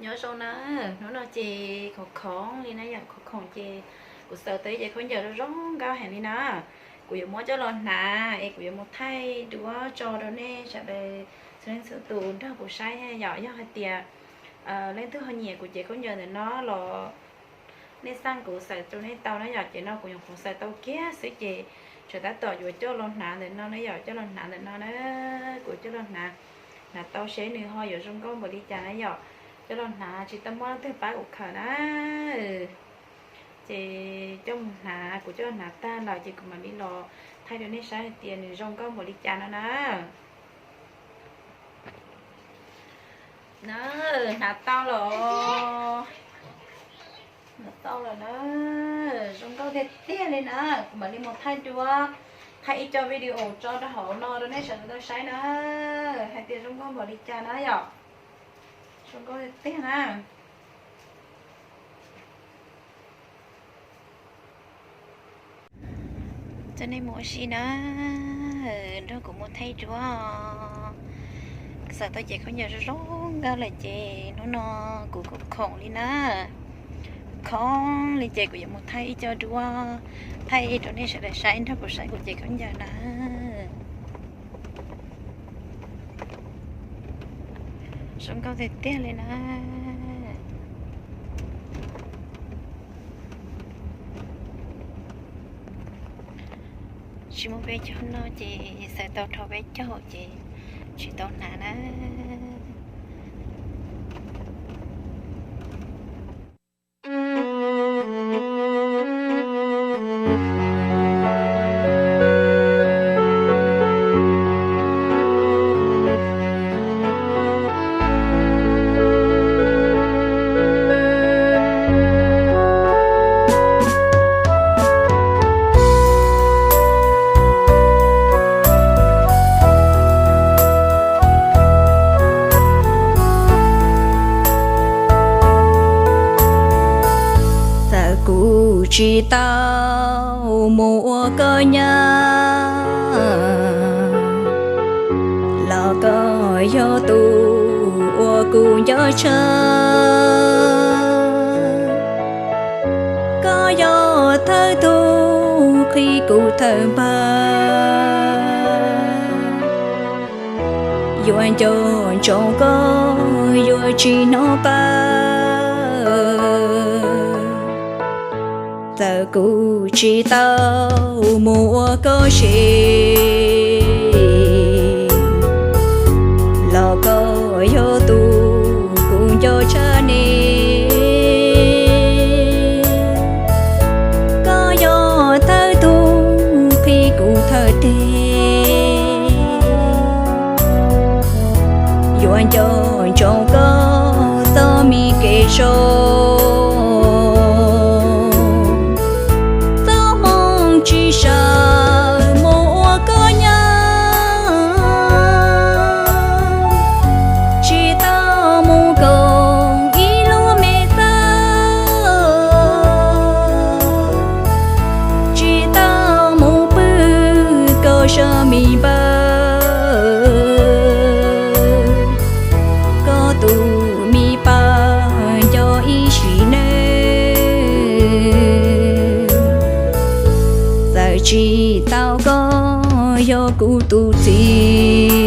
Nyob zoo na, hnub no ces khoom khoom li na yom, khoom khoom ces kuv xaws tau ib ce khaub ncaws zoo zoo nkauj heev li na. Kuv yuav muab coj los hnav es kuv yuav mus thaij duab tso rau nej sawv daws txhua leej txhua tus nrog kuv saib yom. Yog hais tias leej twg ho nyiam kuv cev khaub ncaws ntawm no los nej xaj kuv xaws rau nej tau na yom. Ces no kuv nyuam qhuav xaws tau kiag xwb ces tsam tab tom yuav coj los hnav ntawm no na yom, coj los hnav ntawm no na. Kuv coj los hnav, hnav tau seb nws ho yuav zoo nkauj npaum li cas na yom. Coj los hnav tsis tau muaj leej twg pab kuv khawm na. Ces coj mus hnav, kuv coj los hnav tag lawm ces kuv mam li los thaij rau nej saib hais tias nws zoo nkauj npaum li cas no na. Na, hnav tau lawm, hnav tau lawm na, zoo nkauj tiag tiag li na. Kuv mam li mus thaij duab, thaij ib co video tso rau hauv no rau nej sawv daws tau saib na, hais tias zoo nkauj npaum li cas na yom. Zoo nkauj tiag tiag na. Coj nej mus ua si na, nrog kuv mus thaij duab. Xaws tau ces khaub ncaws zoo zoo nkauj lawm ces hnub no kuv khoom khoom li na, khoom li ces kuv yuav mus thaij ib co duab, thaij rau nej sawv daws saib, nrog kuv saib kuv cev khaub ncaws na. Zoo nkauj tiag tiag li na. Tsis muaj peb caug no ces xaws tau rau peb caug ces tsis tau hnav na. Txawm kuv tsis tau mus ua koj nyab los koj yog tus uas kuv nco tshaj. Koj yog thawj tug qhib kuv thawj npawg, yuav nco ntsoov koj yuav tsis hnov pab. Txawm kuv tsis tau mus ua koj tsev los koj yog tus kuv nco tshaj ne. Koj yog thawj tug qhib kuv thawj teg, yuav nco ntsoov koj txoj me kev zoo. Txoj hmoo tsis sawv mus ua koj nyab, tsis tau mus koom ib lub mesa, tsis tau mus pw koj sab me npawg. Koj tus me pab nco ib sim neej, txawm tsis tau koj yog kuv tus txiv.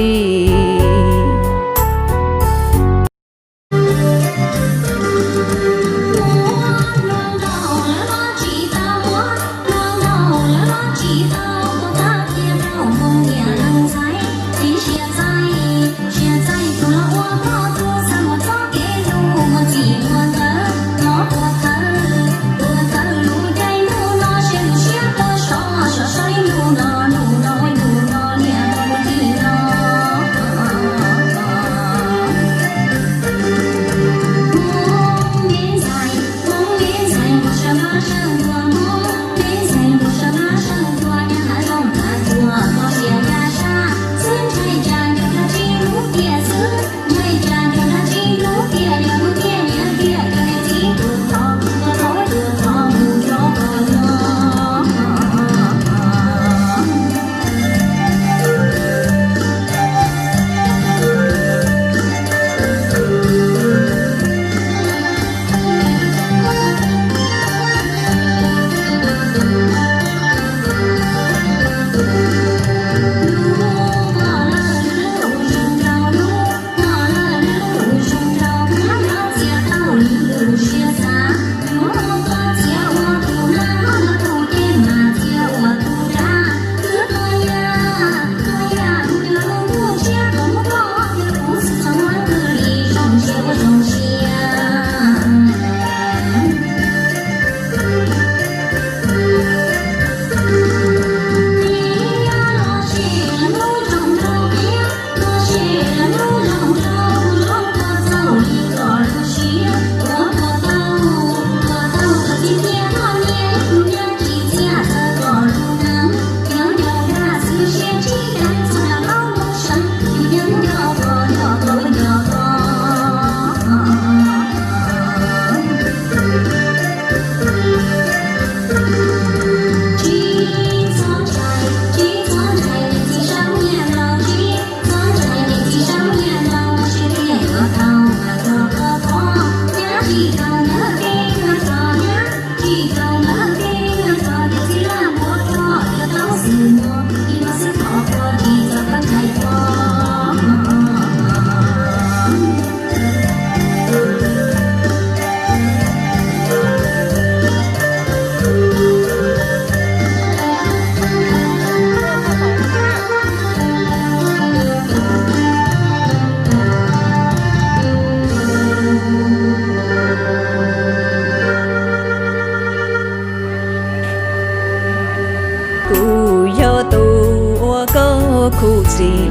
Kuv txiv,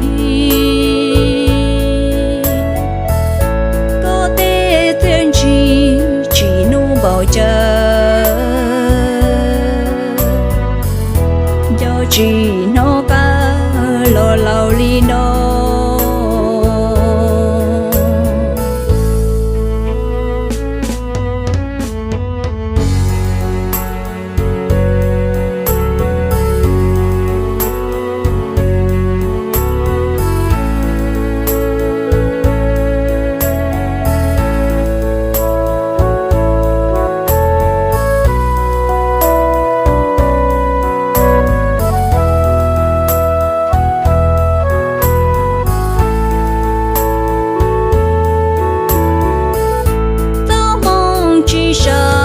koj tej txiaj ntsig tsim nyog npaum cas, nco tsis hnov qab los laus li no. Txoj hmoo tsis sawv